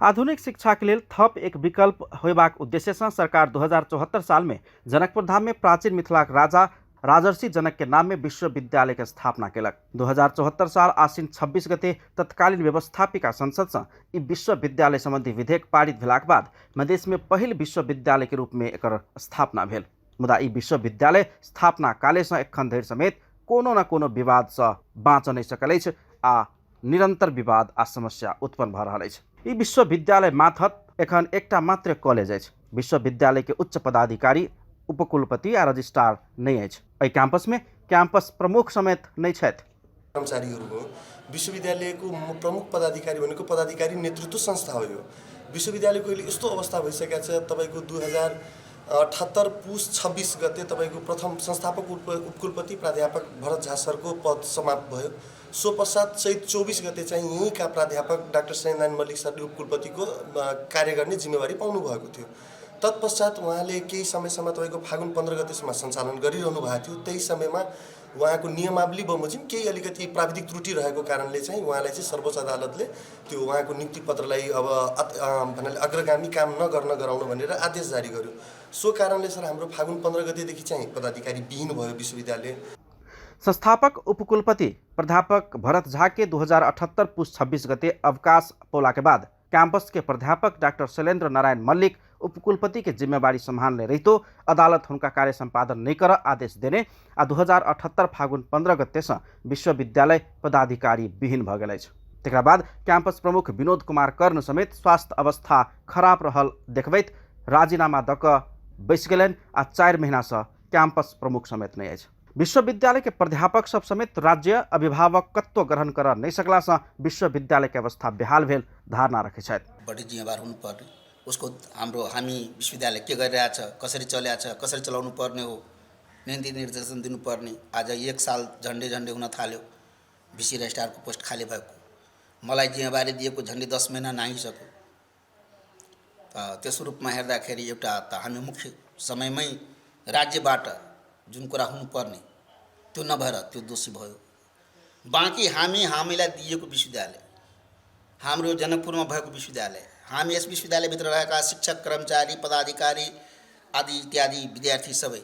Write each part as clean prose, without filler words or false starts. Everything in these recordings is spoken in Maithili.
आधुनिक शिक्षा के लेल थप एक विकल्प होयबाक उद्देश्य से सरकार 2074 साल में जनकपुर धाम में प्राचीन मिथिलाक राजा राजर्षि जनक के नाम में विश्वविद्यालय के स्थापना केलक। 2074 साल आश्विन 26 गते तत्कालीन व्यवस्थापिका संसद से ई विश्वविद्यालय संबंधी विधेयक पारित भेलाक बाद मधेश में पहिल विश्वविद्यालय के रूप में एकर स्थापना भेल। मुदा ई विश्वविद्यालय स्थापना काले से एखन धरि समेत कोनो न कोनो विवाद से बाँच नहीं सकल अछि आ निरंतर विवाद आ समस्या उत्पन्न भऽ रहल अछि। ई विश्वविद्यालय माथत एखन एकटा मात्र कॉलेज अछि। विश्वविद्यालय के उच्च पदाधिकारी, उपकुलपति आ रजिस्ट्रार नहि अछि। एहि कैंपस में कैंपस प्रमुख समेत नहि छथि। कर्मचारीहरूको विश्वविद्यालयको प्रमुख पदाधिकारी भनेको पदाधिकारी नेतृत्व संस्था हो। यो विश्वविद्यालयको अहिले यस्तो अवस्था भइसकेको छ, तपाईँको 2078 पुस 26 गते तपाईँको प्रथम संस्थापक उपकुलपति प्राध्यापक भरत झा सरको पद समाप्त भयो। सो पश्चात चैत 24 गते चाहिँ यहीँका प्राध्यापक डाक्टर शैलेन्द्र मल्लिक सरले उपकुलपतिको कार्य गर्ने जिम्मेवारी पाउनुभएको थियो। तत्पश्चात उहाँले केही समयसम्म तपाईँको फागुन 15 गतेसम्म सञ्चालन गरिरहनु भएको थियो। त्यही समयमा उहाँको नियमावली बमोजिम केही अलिकति प्राविधिक त्रुटि रहेको कारणले चाहिँ उहाँलाई चाहिँ सर्वोच्च अदालतले त्यो उहाँको नियुक्ति पत्रलाई अब भन्नाले अग्रगामी काम नगर्न गराउनु भनेर आदेश जारी गर्यो। सो कारणले सर हाम्रो फागुन 15 गतेदेखि चाहिँ पदाधिकारी विहीन भयो विश्वविद्यालय। संस्थापक उपकुलपति प्राध्यापक भरत झा के 2078 पुस 26 गते अवकाश पौला के बाद कैंपस के प्राध्यापक डॉक्टर शैलेंद्र नारायण मल्लिक उपकुलपति के जिम्मेवारी सम्हाल्ने रहितो अदालत हुनका कार्य सम्पादन नहीं कर आदेश देने आ 2078 फागुन 15 गते से विश्वविद्यालय पदाधिकारी विहीन भ गेल अछि। तकरा बाद कैंपस प्रमुख विनोद कुमार कर्ण समेत स्वास्थ्य अवस्था खराब रहल देखबैत राजीनामा दऽ कऽ बैसि गेलनि आ 4 महीना से कैंपस प्रमुख समेत नहीं अछि। विश्वविद्यालय के प्राध्यापक सब समेत राज्य अभिभावकत्व ग्रहण कर नहीं सकला से विश्वविद्यालय के अवस्था बेहाल भेल धारणा रखे छथि। बढी जिम्मेवार हुनुपर्ने, उसको हाम्रो हामी विश्वविद्यालय के गरिरहेछ, कसरी चलिरहेछ, कसरी चलाउनु पर्ने हो, नीति निर्देशन दिनुपर्ने। आज 1 साल झन्डै झन्डै हुन थाल्यो भिसी रजिस्ट्रारको पोस्ट खाली भएको, मलाई जिम्मेवारी दिएको झन्डै 10 महिना नाघिसक्यो। त त्यसो रूपमा हेर्दाखेरि एउटा त हामी मुख्य समयमै राज्यबाट जुन कुरा हुनुपर्ने त्यो नभएर त्यो दोषी भयो। बाँकी हामीलाई दिएको विश्वविद्यालय, हाम्रो जनकपुरमा भएको विश्वविद्यालय, हामी यस विश्वविद्यालयभित्र रहेका शिक्षक, कर्मचारी, पदाधिकारी आदि इत्यादि विद्यार्थी सबै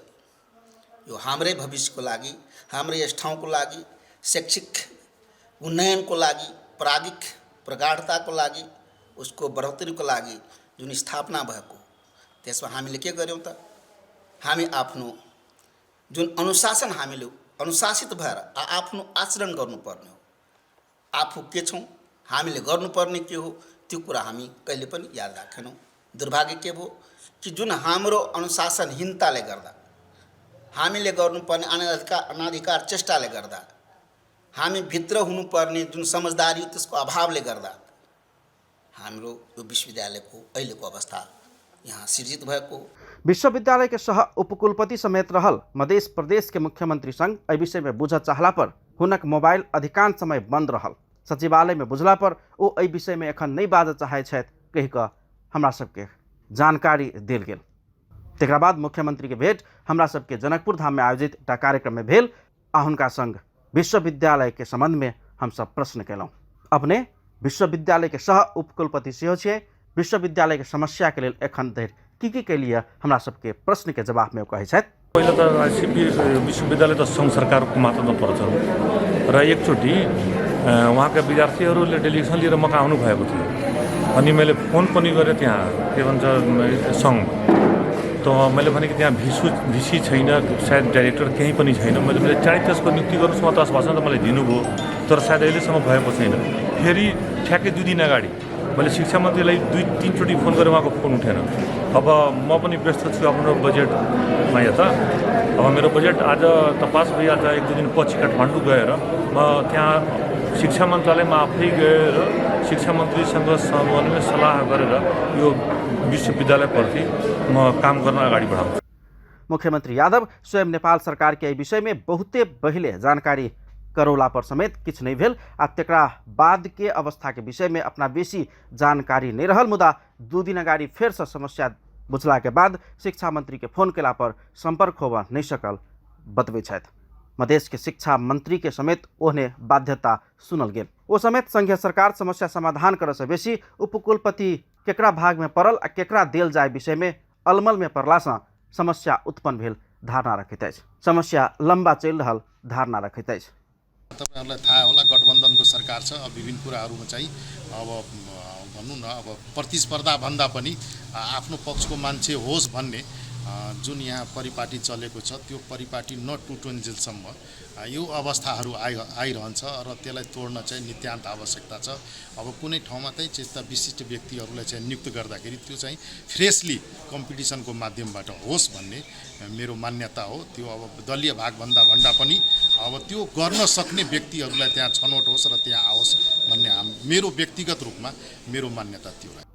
यो हाम्रै भविष्यको लागि, हाम्रै यस ठाउँको लागि, शैक्षिक उन्नयनको लागि, प्राज्ञिक प्रगाढताको लागि, उसको बढोत्तरीको लागि जुन स्थापना भएको, त्यसमा हामीले के गर्यौँ त? हामी आफ्नो जुन अनुशासन, हामीले अनुशासित भएर आफ्नो आचरण गर्नुपर्ने हो, आफू के छौँ, हामीले गर्नुपर्ने के हो, त्यो कुरा हामी कहिले पनि याद राखेनौँ। दुर्भाग्य के भयो कि जुन हाम्रो अनुशासनहीनताले गर्दा, हामीले गर्नुपर्ने अनाधिकार चेष्टाले गर्दा, हामी भित्र हुनुपर्ने जुन समझदारी त्यसको अभावले गर्दा हाम्रो यो विश्वविद्यालयको अहिलेको अवस्था यहाँ सिर्जित भएको। विश्वविद्यालय के सह उपकुलपति समेत रहल मध्य प्रदेश के मुख्यमंत्री संग एहि विषय में बुझ चाहला पर हुनक मोबाइल अधिकांश समय बंद रहल। सचिवालय में बुझला पर ओ एहि विषय में एखन नहीं बाजऽ चाहै छथि कहि कऽ हमरा सबके जानकारी देल गेल। तकरा बाद मुख्यमंत्री के भेंट हमरा सबके जनकपुर धाम में आयोजित एकटा कार्यक्रम में भेल आ हुनका संग विश्वविद्यालय के संबंध में हम सब प्रश्न केलहुँ। अपने विश्वविद्यालय के सह उपकुलपति सेहो छियै, विश्वविद्यालय के समस्या के लेल एखन धरि की की केलियै हमरा सबके प्रश्न के जवाब में ओ कहै छथि। पहिला त विश्वविद्यालय त सङ्घ सरकारको मात्रमा पर्छ र एकचोटि उहाँका विद्यार्थीहरूले डेलिगेसन लिएर म कहाँ आउनुभएको थियो, अनि मैले फोन पनि गरेँ त्यहाँ के भन्छ सङ्घमा, त मैले भने कि त्यहाँ भिसी छैन, सायद डाइरेक्टर केही पनि छैन। मैले चाँडै त्यसको नियुक्ति गर्नुहोस्, म त आश्वासन त मलाई दिनुभयो, तर सायद अहिलेसम्म भएको छैन। फेरि ठ्याक्कै 2 दिन अगाडि मैले शिक्षा मन्त्रीलाई 2-3 फोन गरेँ, उहाँको फोन उठेन। अब म पनि व्यस्त छु आफ्नो बजेटमा यता, अब मेरो बजेट आज त पास भइहाल्छ, 1-2 दिन पछि काठमाडौँ गएर म त्यहाँ शिक्षा मन्त्रालयमा आफै गएर शिक्षा मन्त्रीसँग समन्वय सल्लाह गरेर यो विश्वविद्यालयप्रति म काम गर्न अगाडि बढाउँछु। मुख्यमंत्री यादव स्वयं नेपाल सरकार के एहि विषय में बहुते पहिले जानकारी करौला पर समेत किछु नहीं भेल आ तकरा बाद के अवस्था के विषय में अपना बेसी जानकारी नहीं रहल। मुदा 2 दिन अगाडि फेर से समस्या बुझला के बाद शिक्षा मंत्री के फोन केला पर संपर्क होबऽ नहीं सकल बतबै छथि। मधेश के शिक्षा मंत्री के समेत ओहने बाध्यता सुनल गेल। ओ समेत संघीय सरकार समस्या समाधान करऽ से बेसी उपकुलपति केकरा भाग में पड़ल आ केकरा देल जाय विषय में अलमल में पड़ला से समस्या उत्पन्न भेल धारणा रखैत अछि। समस्या लम्बा चलि रहल धारणा रखैत अछि। तपाईहरुलाई थाहा होला, गठबन्धनको सरकार छ। अब विभिन्न कुराहरुमा चाहिँ अब भनौँ न, अब प्रतिस्पर्धा भन्दा पनि आफ्नो पक्षको मान्छे होस् भन्ने जुन यहाँ परिपाटी चलेको छ, त्यो परिपाटी नटुटुन्जेलसम्म यो अवस्थाहरू आइरहन्छ र त्यसलाई तोड्न चाहिँ नितान्त आवश्यकता छ। अब कुनै ठाउँमा चाहिँ त्यस्ता विशिष्ट व्यक्तिहरूलाई चाहिँ नियुक्त गर्दाखेरि त्यो चाहिँ फ्रेसली कम्पिटिसनको माध्यमबाट होस् भन्ने मेरो मान्यता हो। त्यो अब दलीय भागभन्दा भन्दा पनि अब त्यो गर्न सक्ने व्यक्तिहरूलाई त्यहाँ छनौट होस् र त्यहाँ आओस् भन्ने मेरो व्यक्तिगत रूपमा मेरो मान्यता त्यो हो।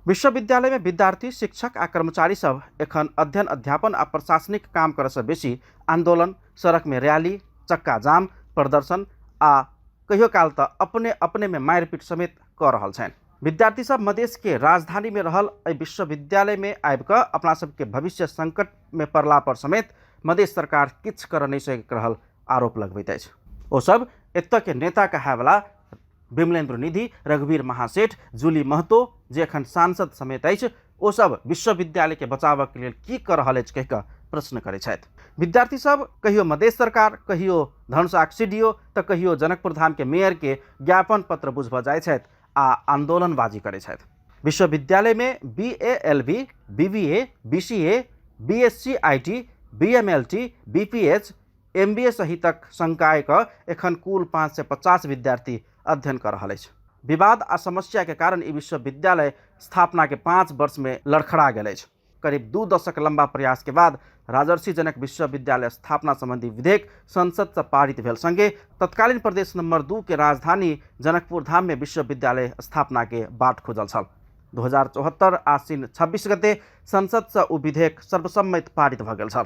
विश्वविद्यालय में विद्यार्थी, शिक्षक आ कर्मचारी सब एखन अध्ययन अध्यापन आ प्रशासनिक काम करऽ से बेसी आंदोलन, सड़क में रैली, चक्का जाम, प्रदर्शन आ कहियो काल तऽ अपने अपने में मारिपीट समेत कऽ रहल छनि। विद्यार्थी सब मधेश के राजधानी में रहल एहि विश्वविद्यालय में आबि कऽ अपना सबके भविष्य संकट में पड़ला पर समेत मधेश सरकार किछु करऽ नहि सकि रहल आरोप लगबैत अछि। ओ सब एतऽ के नेता कहायवला विमलेन्द्र निधि, रघुवीर महासेठ, जूली महतो जे एखन सांसद समेत अछि, ओ सब विश्वविद्यालय के बचावक लेल की कऽ रहल अछि कहि कऽ प्रश्न करै छथि। विद्यार्थी सब कहियो मधेश सरकार, कहियो धनुषाक सीडीओ तऽ कहियो जनकपुर धाम के मेयर के ज्ञापन पत्र बुझबऽ जाइ छथि आ आंदोलनबाजी करै छथि। विश्वविद्यालय में BALB, BBA, BCA, BSc IT, BMLT, BPH, MBA सहितक संकाय के एखन कुल 550 विद्यार्थी अध्ययन कर रहल अछि। विवाद आ समस्या के कारण ई विश्वविद्यालय स्थापना के 5 वर्ष में लड़खड़ा गेल अछि। करीब 2 दशक लंबा प्रयास के बाद राजर्षि जनक विश्वविद्यालय स्थापना संबंधी विधेयक संसद से पारित भेल संगे तत्कालीन प्रदेश नंबर 2 के राजधानी जनकपुर धाम में विश्वविद्यालय स्थापना के बाट खुजल छल। 2074 आश्विन 26 गते संसद से ओ विधेयक सर्वसम्मति पारित भऽ गेल छल।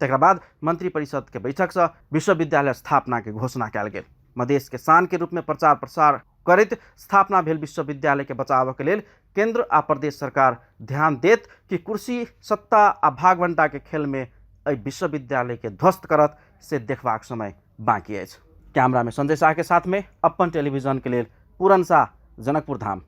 तकरा बाद मंत्रिपरिषद के बैठक से विश्वविद्यालय स्थापना के घोषणा कयल गेल। मधेश के शान के रूप में प्रचार प्रसार करैत स्थापना भेल विश्वविद्यालय के बचाव के लेल केंद्र आ प्रदेश सरकार ध्यान देत कि कुर्सी, सत्ता आ भागवंटा के खेल में एहि विश्वविद्यालय के ध्वस्त करत से देखबाक समय बाकी अछि। कैमरा में संजय शाह के साथ में अपन टेलीविजन के लेल पूरन शाह, जनकपुर धाम।